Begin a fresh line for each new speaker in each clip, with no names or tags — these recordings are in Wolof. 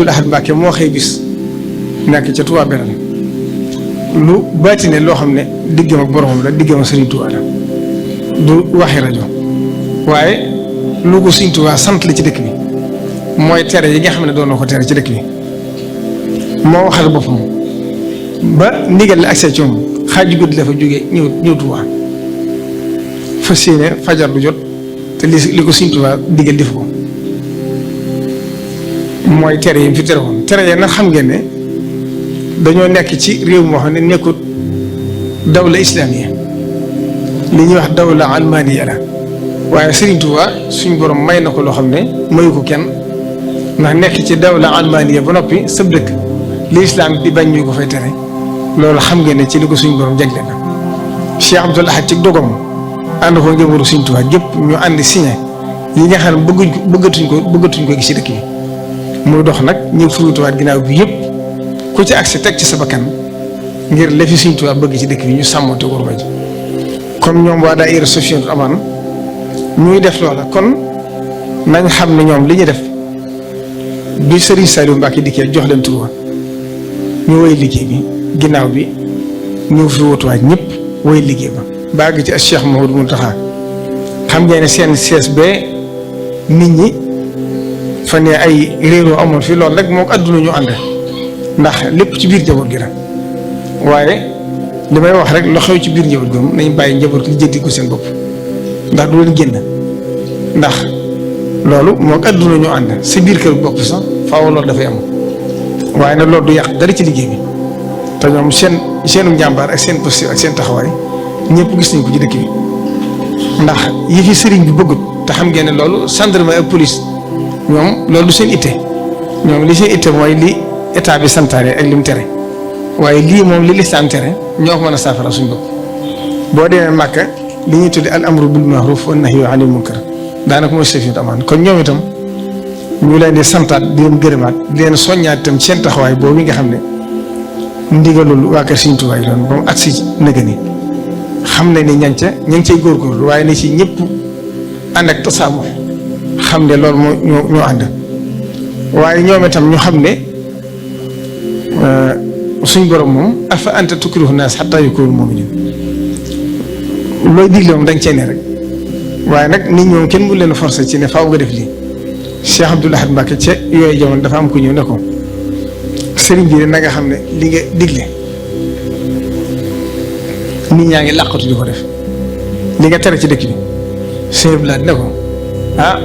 Abdoul Ahad Mbacké moo xëy bis nekk ca Touba Belal lu baatine loo xam ne diggam ak boromam la diggam ak Serigne Touba la du waxi rajo waaye lu ko Serigne Touba sant la ci dëkk bi mooy tere yi nga xam ne doon na ko tere ci dëkk bi moo waxal boppam ba ndigal la accès ci moom xaaju guddi la fa jógee ñëw Touba fas yéene fajar du jot te li ko Serigne Touba digal def ko mooy tere yi fi tere woon tere yi nag xam ngeen ne dañoo nekk ci réew moo xam ne nekkut dawla islamiya li ñuy wax dawla almaniya la waaye Serigne Touba suñ borom may na ko loo xam ne mayu ko kenn ndax nekk ci dawla almaniya ba noppi sëb dëkk li islam di bañ ñu ko fay tere loolu xam ngeen ne ci li ko suñ borom jagle na Cheikh Abdoul Ahad ci dogom ànd ko njëbaru Serigne Touba gépp ñu àndi signé yi nga xam ne bëggatuñ ko gis ci dëkk bi muy dox nag ñu furutuwaat ginnaaw bi yëpp ku ci accès teg ci sa bakkan ngir lefi Serigne Touba bëgg ci dëkk bi ñu sàmmonte ko ji comme ñoom waa daayira Safinatoul Aman ñuy def loola kon nañ xam ne ñoom li ñu def bi Serigne Saliou Mbacké dikkee jox leen Touba ñu woy liggéey bi ginnaaw bi ñu fi wutuwaat ñëpp woy liggéey ba bàgg ci ak Cheikh Mouhamadou Mountakha xam ngeen ne seen CSB nit ñi fa ne ay réeroo amoon fii loolu rek moo ko adduna ñu ànd ndax lépp ci biir njaboot gi la waaye li may wax rek lu xew ci biir njaboot gi moom nañ bàyyi njaboot gi jëndi ko seen bopp ndax du leen génn ndax loolu moo ko adduna ñu ànd sa biir kër bopp sax faaw loolu dafay am waaye nag loolu du yàq dara ci liggéey bi te ñoom seenu njàmbaar ak seen posture ak seen taxawaay ñëpp gis nañ ko ci dëkk bi ndax yi fi sëriñ bi bëggut te xam ngeen ne loolu gendarmerie ak police ñoom loolu du seen itte ñoom li seen itte mooy li état bi santaane ak li mu tere waaye lii moom li lislaam tere ñoo ko mën a saafara suñ bopp boo demee Màkka li ñuy tudde al amru bil ma'ruf wa nahyu anil munkar daanaka mooy Safinatoul Aman kon ñoom itam ñu leen di santaat di leen gërëmaat di leen soññaat itam seen taxawaay boobu nga xam ne ndigalul waa kër Serigne Touba yi doon ba mu agsi nëgë ni xam ne ni ña ngi cay góorgóorlu waaye na ci ñëpp ànd ak tasaamu xam ne loolu moo ñoo ànd waaye ñoom itam ñu xam ne suñ borom moom afa anta tukrihu naas hatta yakunu mu'minin looy digle moom da nga cee ne rek waaye nag nit ñoom kenn mu leen forcer ci ne faaw nga def lii Cheikh Abdoul Ahad Mbacké ca yooyu jamono dafa am ku ñëw ne ko sëriñ bi na nga xam ne li nga digle nit ñaa ngi làqatu di ko def li nga tere ci dëkk bi sëriñ bi ne ko ah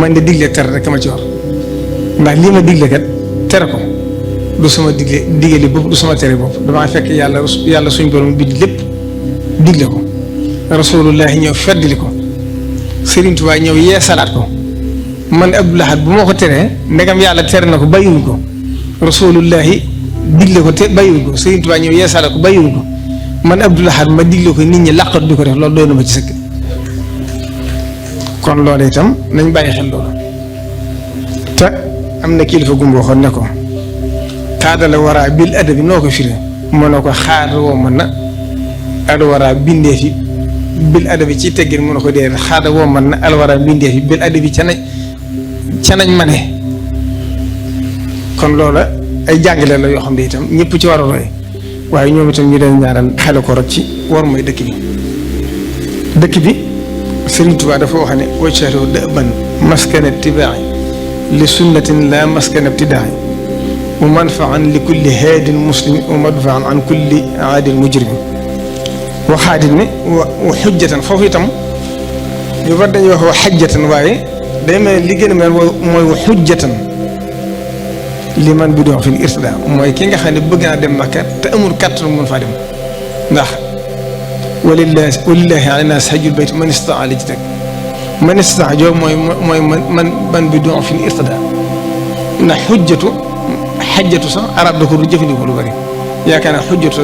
man de digle tere rek ma ci war ndax lii ma digle kat tere ko du sama digle bopp du sama tere bopp damaa fekk yàlla suñ borom bind lépp digle ko rasulullahi ñëw feddli ko Serigne Touba ñëw yeesalaat ko man Abdoul Ahad bu ma ko teree ndegam yàlla tere na ko bàyyiwuñ ko rasulullahi digle ko te bàyyiwuñ ko Serigne Touba ñëw yeesalaat ko bàyyiwuñ ko man Abdoul Ahad ma digle ko nit ñi làqat di ko def loolu doy na ma ci sëkk kon loolu itam nañ bàyyi xel loolu te am na kilifa gumba waxoon ne ko xaadala waraa bil adabi noo ko firi moo ne ko xaar woo mën na alwaraa bindee fi bil adabi ci teggin mën na ko dee xaada woo mën na alwaraa bindee fi bil adabi ca nañ ma ne kon loola ay jàngale la yoo xam ne itam ñëpp ci war a roy waaye ñoom itam ñu leen ñaaral xale ko rek ci war mooy dëkk bi Serigne Touba dafa wax ne wajhalu da'ban maskana ittibaai li sunnatin la maskana ibtidaai wa manfaan li kulli haadin muslim wa madfaan an kulli aadin mujrim waxaati ne wa xujjatan foofu itam ñu war dañuy wax wa xajjatan waaye day mel li gën a mel mooy wa xujjatan li man bi doon fil irtidaa mooy ki nga xam ne bëgg naa dem Makka te amul kàttan mën faa dem ndax walillahi ala naas hajjul bayt man istataa li ci teg man istataa joo mooy man bi doon fil irtidaa ndax xajjatu sax arab da ko du jëfandikoo lu bari yaakaar naa xujjatu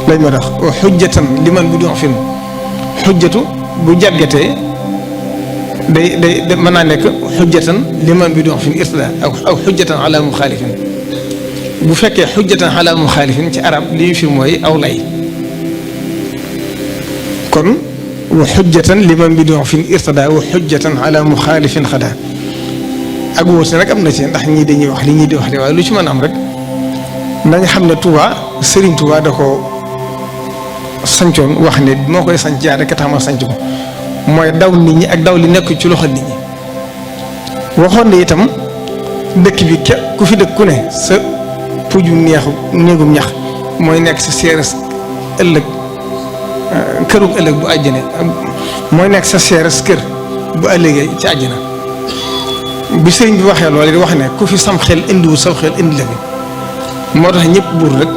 lañ ma tax xujjatan li man bi doon fin xujjatu bu jàggatee day mën naa nekk xujjatan li man bi doon fin irtidaa aw xujjatan ala muxaalifin bu fekkee xujjatan ala muxaalifin ci arab li ñu fi mooy aw lay kon wa xujjatan li man bi doon fin irtidaa wa xujjatan ala muxaalifin xadaa ak wóote nag am na ci ndax ñii dañuy wax li ñii di wax de waaye lu ci mën a am rek nañ xam ne Touba Serigne Touba da ko sancoon wax ne moo koy sanc yaa rek tax ma sanc ko mooy daw nit ñi ak daw li nekk ci loxo nit ñi waxoon ne itam dëkk bi ku fi dëkk ku ne sa puju néegum ñax mooy nekk sa seeres ëllëg kërug ëllëg bu àjjane mooy nekk sa seeres kër bu ëllëgee ci àjjana bi sëriñ bi waxee loolu di wax ne ku fi sam xel indiwul sam xel indi la fi moo tax ñëpp buur rek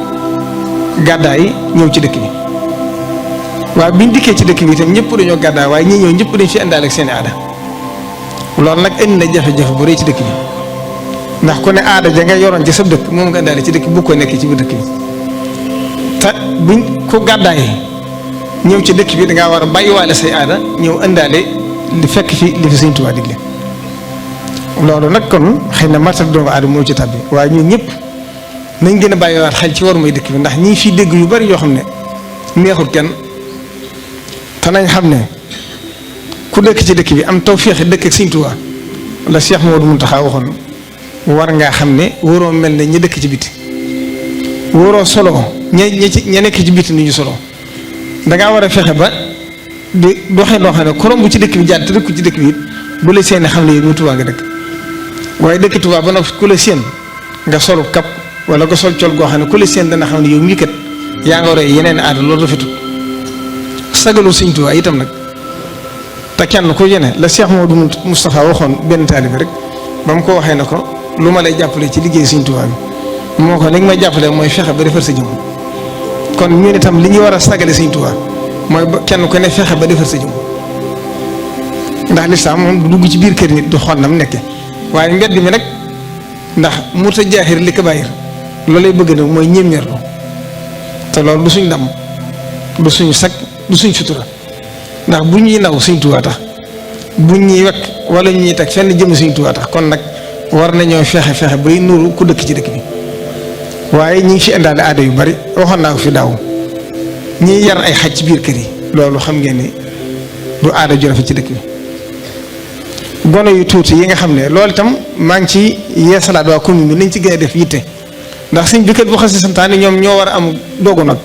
gàddaay ñëw ci dëkk bi waaye biñ dikkee ci dëkk bi itam ñëpp dañoo gàddaay waaye ñi ñëw ñëpp dañ fi indaale ak seen i aada loolu nag indi na jafe-jafe bu rëy ci dëkk bi ndax ku ne aada ja nga yoroon ci sa dëkk moom nga indaale ci dëkk bu ko nekkee ci biir dëkk bi te biñ ko gàddaayee ñëw ci dëkk bi dangaa war a bàyyiwaale say aada ñëw indaale li fekk fi li fi Sëriñ Tuubaa digle loolu nag kon xëy na matal doomu aadama moo ci tabbi waaye ñun ñëpp nañ gën a bàyyiwaat xel ci war mooy dëkk bi ndax ñi fi dégg yu bari yoo xam ne neexul kenn te nañ xam ne ku dëkk ci dëkk bi am tawfeex dëkk ak Sëriñ Tuubaa la Cheikh Mouhamadou Mountakha waxoon war ngaa xam ne waroo mel ne ña dëkk ci biti waroo solo ña nekk ci biti ni ñu solo dangaa war a fexe ba di doxee loo xam ne korom bu ci dëkk bi jaar te dëkku ci dëkk bi it bu la seen xam ne yow ñu Tuubaa nga dëkk waaye dëkk Tuubaa ba nag ku la seen nga solu kap wala nga sol col goo xam ne ku la seen dana xam ne yow mii kat yaa nga roy yeneen aada loolu rafetul sagalu Sëriñ Tuubaa itam nag te kenn ku yene la Cheikh Mouhamadou Moustapha waxoon benn taalibe rek ba mu ko waxee ne ko lu ma lay jàppale ci liggéey Sëriñ Tuubaa bi moo ko li nga may jàppale mooy fexe ba defar sa jëmm kon ñun itam li ñuy war a sagale Sëriñ Tuubaa mooy ba kenn ku ne fexe ba defar sa jëmm ndax lislaam moom du dugg ci biir kër nit du xool nam nekke waaye mbedd mi nag ndax muta jaaxir li ko bàyyir loolu lay bëgg nag mooy ñemeerlu te loolu du suñ ndam du suñu sag du suñ sutura ndax bu ñuy naw Sëriñ Tuubaa tax bu ñuy wekk wala ñu ñuy teg fenn jëm Sëriñ Tuubaa tax kon nag war nañoo fexe bay nuru ku dëkk ci dëkk bi waaye ñi ngi fi indaale aada yu bari waxoon naa ko fi daaw ñiy yar ay xaj ci biir kër yi loolu xam ngeen ni du aada ju rafet ci dëkk bi gone yu tuuti yi nga xam ne loolu itam maa ngi ci yeesalaat waa commune bi nañ ci gën a def yitte ndax sëñ bi kat bu xasee santaane ñoom ñoo war a am doogu nag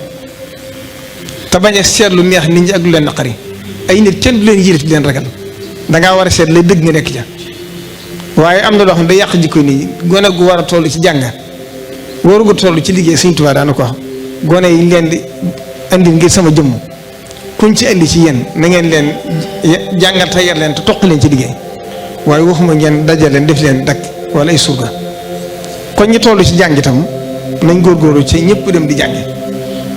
te bañ a seet lu neex nit ñi ak lu leen naqari ay nit kenn du leen yilif di leen ragal dangaa war a seet lay dëgg nga nekk ca waaye am na loo xam ne day yàq jikko nit ñi gone gu war a toll ci jàng warugu toll ci liggéey Sëriñ Tuubaa daana ko wax gone yi leen di andi ngir sama jëmm kuñ ci andi ci yéen na ngeen leen jàngal te yar leen te toq leen ci liggéey waaye waxuma ngeen dajal leen def leen dakk wala ay surga kon ñi toll ci jàng itam nañ góorgóorlu ci ñëpp dem di jàngi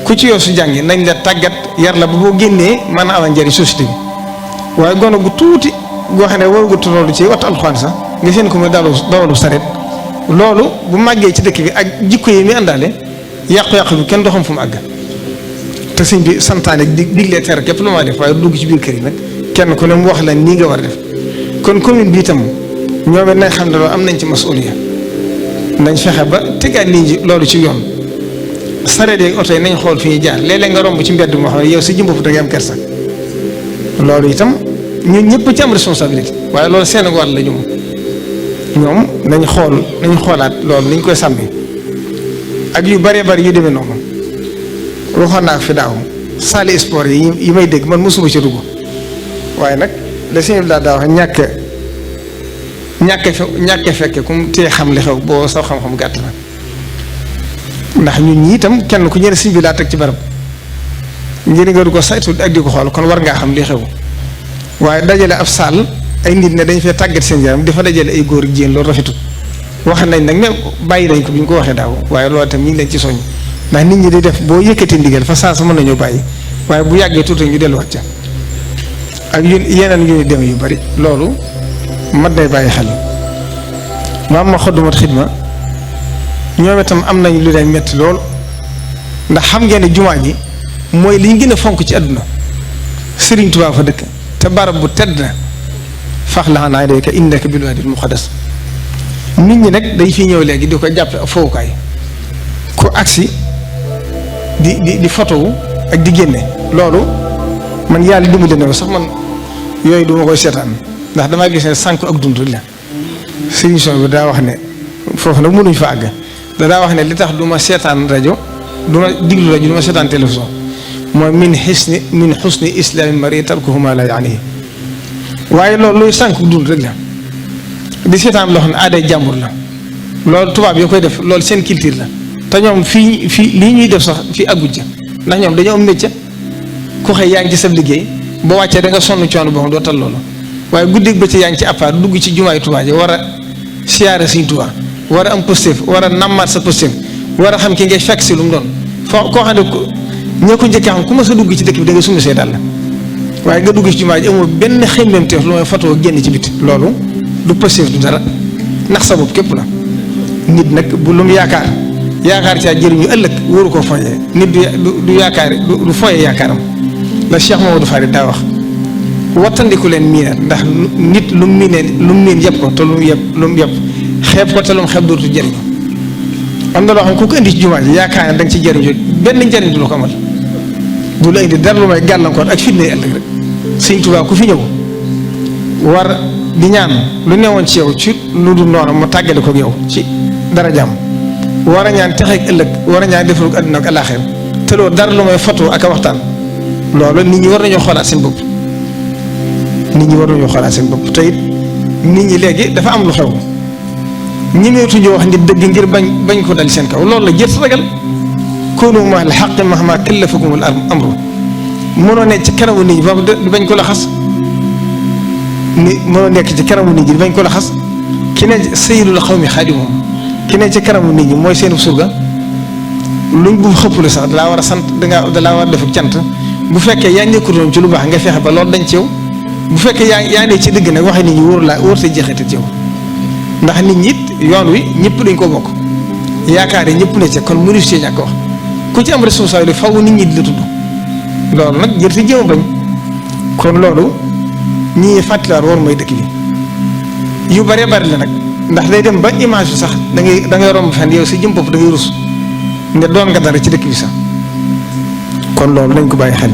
ku ci yoo su jàngi nañ la tàggat yar la ba boo génnee mën a amal njëriñ société bi waaye gone gu tuuti goo xam ne warugu toll ci wattu alxuraan sax nga seen ko muy dawalu saret loolu bu màggee ci dëkk bi ak jikko yi mi àndaale yàqu-yàqu bi kenn doxam fu mu àgg te sëñ bi santaane diglee tere képp lu ma def waaye dugg ci biir kër yi nag kenn ku ne mu wax la nii nga war a def kon commune bi itam ñoom it nañ xam ne loolu am nañ ci masuliya nañ fexe ba tegaat nit ñi loolu ci yoon sareet yeeg oto yi nañ xool fi ñuy jaar léeg-léeg nga romb ci mbedd moo xam ne yow si jëmbofu da ngay am kersa loolu itam ñun ñëpp ci am responsabilité waaye loolu seen wàll la ñoom nañ xoolaat loolu niñ koy sàmmee ak yu bëree bëri yu demee noonu waxoon naa fi daaw salle sport yi may dégg man mosuma ci dugg waaye nag la sëñ bi daa wax ñàkk fekke kum tee xam li xew boo saw xam-xam gàtt na ndax ñun ñi itam kenn ku ñëne sëñ bi laa teg ci barab ngir nga du ko saytu ak di ko xool kon war ngaa xam li xew waaye dajale ab saal ay nit ne dañ fee tàggat seen yaram dafa dajale ay góor ak jigéen loolu rafetul wax nañ nag ne bàyyi nañ ko bi ñu ko waxee daaw waaye loolu itam ñu ngi leen ci soññ ndax nit ñi di def boo yëkkati ndigal fa saa sa mën nañoo bàyyi waaye bu yàggee tuuti ñu delluwaat ca ak yeneen yu ñu dem yu bari loolu mat day bàyyi xel ma am ma xoddumat xidma ñoom itam am nañ lu leen metti lool ndax xam ngeen ne jumaa ji mooy li ñu gën a fonk ci àdduna Sëriñ Tuubaa fa dëkk te barab bu tedd na fax la naa day ka innaka bil waadil muqaddas nit ñi nag day fi ñëw léegi di ko jàppe ak fowukaay ku agsi di photo ak di génne loolu man yàlla dimbali na sax man yooyu duma koy seetaan ndax damaa gis ne sànq ak dund la solution bi daa wax ne foofu nag mënuñ fa àgg daa wax ne li tax du ma seetaan rajo du ma diglu rajo du ma seetaan télévision mooy min xusni islaami mari tarkuhu ma la yaanihi waaye loolu luy sànq dund rek la di seetaan loo xam ne aaday jàmbur la loolu tubaab yoo koy def loolu seen culture la te ñoom fii lii ñuy def sax fii àgguñ ca ndax ñoom dañoo am métier ku xëy yaa ngi ci sa liggéey boo wàccee da nga sonn coono boo xam doo tal loolu waaye guddeeg bëccëg yaa ngi ci appart dugg ci jumaay Tuubaa ji war a siyaare Sëriñ Tuubaa war a am positif war a nammaat sa positif war a xam ki ngay fekk si lu mu doon foo koo xam ne ñoo ko njëkkee xam ku ma sa dugg ci dëkk bi da nga summi see dal la waaye nga dugg ci jumaa ji amul benn xemmem teef lu may fatoo génn ci biti loolu du positif du dara ndax sa bopp képp la nit nag bu lu mu yaakaar caa jëriñu ëllëg wóoru koo foyee nit du yaakaar du foyee yaakaaram la Cheikh Mamadou Farid daa wax wattandiku leen miinal ndax nit lu mu miin yëpp ko te lu mu yëpp xeeb ko te lu mu xeeb dootu jëriñu am na loo xam ku ko indi ci jumaa ji yaakaar ne da nga ci jëriñu benn njëriñ du la ko amal du la indi dara lu may gàllankoor ak fitna yi ëllëg rek Sëñ Tuubaa ku fi ñëw war di ñaan lu newoon ci yow ci lu dul noonu mu tàggale ko ak yow ci dara jàmm war a ñaan texeeg ëllëg war a ñaan defaru àdduna ak alaaxira te loolu dara lu may foto ak a waxtaan loolu nit ñi war nañoo xoolaat seen bopp te it nit ñi léegi dafa am lu xew ñemeetuñu wax nit dëgg ngir bañ ko dal seen kaw loolu la jët ragal koonu ma al xaqi mahma kallafakumul amru mënoo nekk ci kanamu nit ñi ba bañ ko la xas mënoo nekk ci kanamu nit ñi bañ ko la xas ki ne sayyidul xawmi xaadimuhum ki ne ci kanamu nit ñi mooy seen surga luñ bu xëppule sax dalaa war a sant dalaa war a def ak cant bu fekkee yaa nekkutoon ci lu baax nga fexe ba loolu dañ ci yow bu fekkee yaa ne ci dëgg nag waxe nit ñi wóor sa jeexite ci yow ndax nit ñi it yoon wi ñëpp dañ ko bokk yaakaar yi ñëpp ne ci kon mënu ci ñàkk wax ku ci am responsabilité faw nit ñi di la tudd loolu nag jër si jéem a bañ kon loolu ñi fàttaliwaat war mooy dëkk bi yu bëree bëri la nag ndax day dem ba image bi sax da ngay romb fenn yow si jëm bopp da ngay rus nga doon nga dara ci dëkk bi sax kon loolu nañ ko bàyyi xel.